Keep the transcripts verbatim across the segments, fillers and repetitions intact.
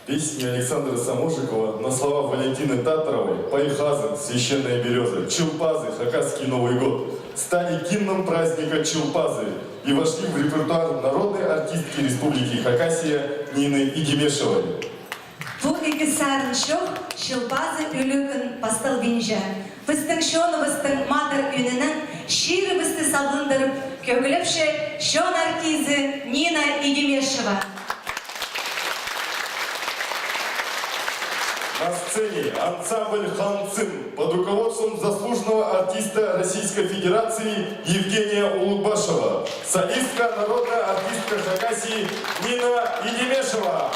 Песни Александра Саможикова на слова Валентины Татаровой «Пай хазың, священная берёза», «Чыл пазы, хакасский Новый год» стали гимном праздника Чыл пазы и вошли в репертуар народной артистки Республики Хакасия Нины Идимешевой. Пу ікі сарын чоох Чыл пазы ӱлӱкӱн пасталбинча. Пістің чоныбыстың матыр ӱнінең чирібісті сабындырып кӧглепче чон артизі Нина Идимешева. На сцене ансамбль «Хан Цин» под руководством заслуженного артиста Российской Федерации Евгения Улугбашева, солистка, народная артистка Хакасии Нина Идимешева.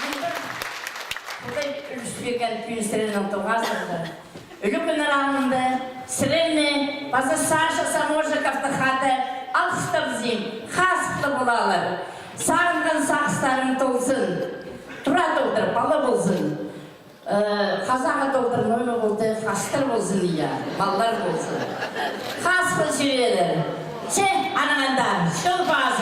Мында Худай ӱлӱспирген кӱн сірернің тоғазында. Ӱлӱкӱн аразында сірерні паза Саша Саможиковты хада алғыстабызим, хазыхты полыңар. Сағынған сағыстарың толзын. Тура толдыр, пала ползын. Э, хазаға толдыр, ноо полды, хастар ползын, я, маллар ползын. Хазых чирелер. Че, анаң анда, Чыл пазы.